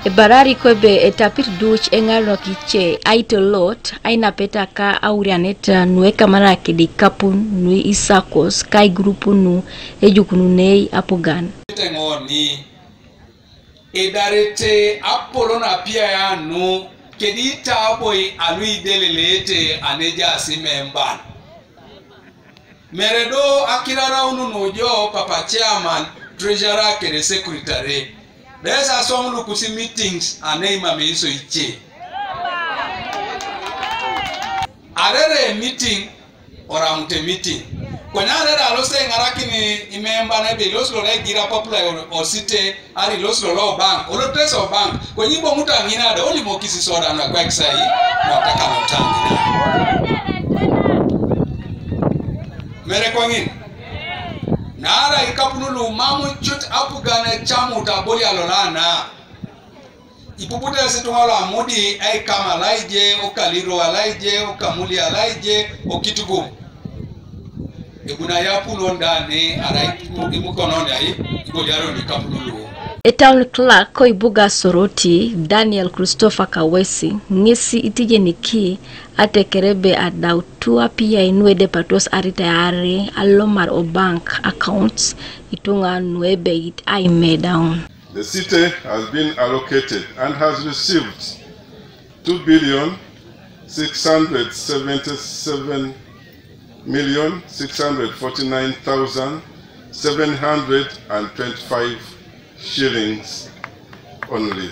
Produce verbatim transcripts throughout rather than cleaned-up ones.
Ebarari kwebe etapit duc eŋarenok ice aitolot ainapeta ka aurianet nuekamanara kede ikapun nu isaccos ka igurupun nu ejukununei apugan. Teŋoni idarete apolon apiayan nu kedi itaboi aluidelelete anejaas imemban. Mere do akiraraun nujo papa chairman, treasurer kede secretary. Bes aswam lukusi meetings aneimamei iso ice. Arere meeting, oramute meeting. Konye arere alosi aiŋarakini imemban ebe ilosi lolo egira popular osite, ari ilosi lolo bank, olotes o bank. Konye iboŋutu aŋina da olimokisi soda na kwaikisai, motaka motangina. Mere koŋin. Naarai ikapun lu mam cut apugan ecamut aboli alolana. Ipuputesi ituŋa lu Amudi, eikam alaije, okaliro alaije, okamuli alaije, okitugum. Ebuna yapunon da ne arai imukonon ai iboliaro nikapun lu. Etown clerk ko ibuga Soroti, Daniel Christopher Kawesi, ŋesi itijeniki atekere ebe adautu apiai nuedepatos arite are alomar o bank accounts ituŋa nuebeit aimedaun. The city has been allocated and has received two billion six hundred seventy-seven million six hundred forty-nine thousand seven hundred and twenty-five shillings only.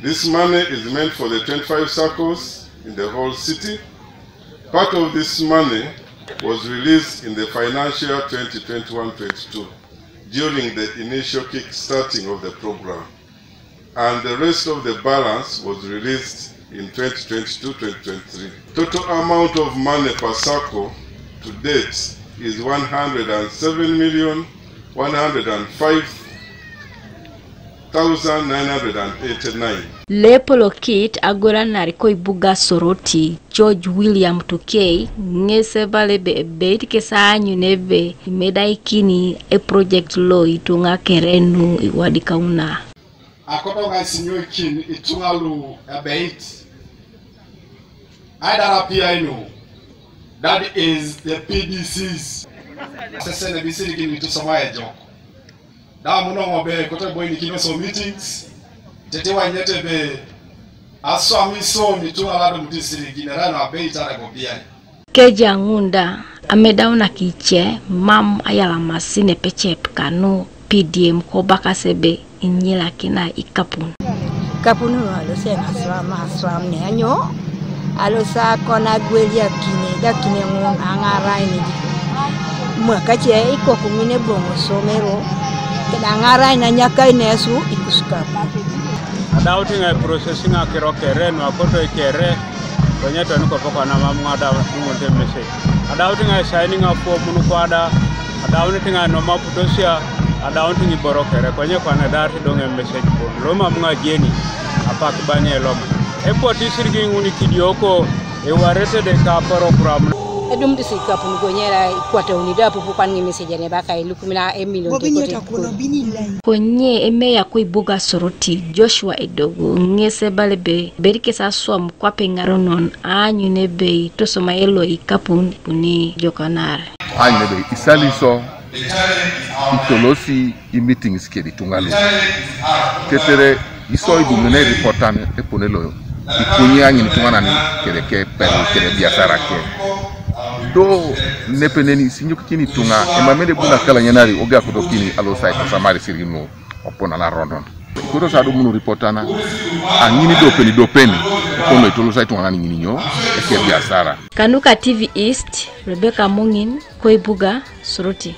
This money is meant for the twenty-five circles in the whole city. Part of this money was released in the financial year twenty twenty-one twenty-two during the initial kick-starting of the program, and the rest of the balance was released in twenty twenty-two twenty twenty-three. Total amount of money per circle to date is one hundred and seven million one hundred and five thousand nine hundred and eighty-nine. Lepolokit agoranar ko ibuga Soroti, George William Tukei, ŋes ebala ebe ebeit kes aanyun ebe imedaikini eproject lo ituŋa kere nu iwadikauna. Akoto ŋa isinyoikin ituŋa lu ebeit aidar apiai nu, that is the P D Cs. Asesen ebe isirigin itusoma ejok. Da amuno ŋo be koto eboinikinos o meetings, tete iwanyete ebe aswam iso ituŋa lu adumut isirigin erai nuabeit arai bobiai. Keja ŋun da amedaunak ice mam ayalamasi nepecep kanu P D M kobakas ebe inyilakina ikapun. Ikapun nu alosi eŋ aswam, aswam ne anyo, alosi akon agweliakine, dakine ŋun aŋarain ejik. Mwakace ikoku ŋin eboŋ osomero, keda aŋarain anyakain esu ikus ikapun. Adaut iŋa iprocessing akiro kere, nuakoto kere, konye toni kopo kwana mam ŋada duŋunte message. Adaut iŋa isigning afomun kwada, adaunit iŋa inom aputosia, adaunit iŋa iboro kere, konye kwana edarit idoŋ emessage bon, lomam ŋa ajeni, apak bani eloma. Epot isirigin ŋun ikidioko, ewarete de ka program. Edumut si ikapun konye era ikwatauni da apupu kwan ŋi message ne baka ilukumina emilion. Bobi tekote nyota kulo bini lai. Konye emeya ko ibuga Soroti, Joshua Edogo, ŋes ebala ebe, ebeit kes aswam kwape eŋarenon aanyun ebe itosoma elo ikapun kuni jokanar. Aanyun ebe isali iso itolosi imeetings kede ituŋa lu. Tetere iso idumuni eripotan epone lo ikunyi aanyun ituŋanan kede kepel kede biasara ke. Do nepe neni isinyokikini ituŋa, emamede bu nakala nyenari oge akotokini alosi aitosamar isirigin nu opon anaronon. Ikotos adumun ripotana, aŋin dopeni dopeni, kono itolosa ituŋanan ŋin nyo, ekebiasara. Kanuka T V East, Rebecca Muŋin, ko ibuga Soroti.